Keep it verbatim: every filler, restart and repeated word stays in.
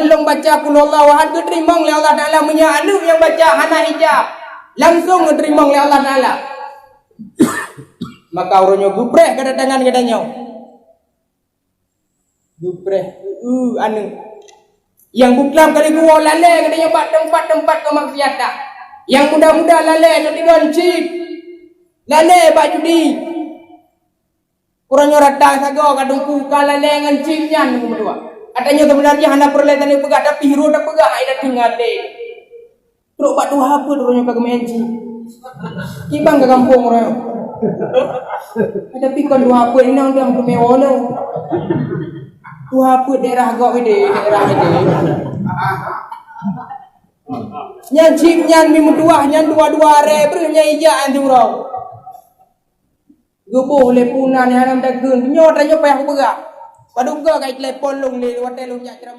Lôn baca Qul Huwallahu Ahad, geuteurimong lé Allah Taala. Meunyoe aneuk nyang baca hana hijab, langsong geuteurimong lé Allah Taala. Maka uroe nyoe geupreh keudatangan geutanyoe. Geupreh, eu, aneuk. Nyang buklam kali geuwoe lalée geutanyoe bak teumpat-teumpat keumaksiatan. Nyang muda-muda lalée ngon digon chip. Lalée bak judi. Uroe nyoe datang sagoe ka teungku ka lalée ngon chip nyan, teungku meutuah. Ata nyoe seubeunarjih hana peureulée taneuk peugah, tapi hireuen tapeugah, ai datang até. Trok bak tuha peuet uroe nyoe ka geumeu'en chip. Kiban ka gampông uroe nyoe. Tapi kon tuha peuet inong diam keumeue woe. Tuha peuet daerah gok gede, daerah gede. Nyan chip nyan mi meutuah nyan dua-dua re breuh nyan ijak nyan siuroe. Geuboh lé puna nyan hana meutakheun. Nyoe tanyoe payah kupeugah. Padub goe ka itelepon lôn lé watée lôn jak ceramah.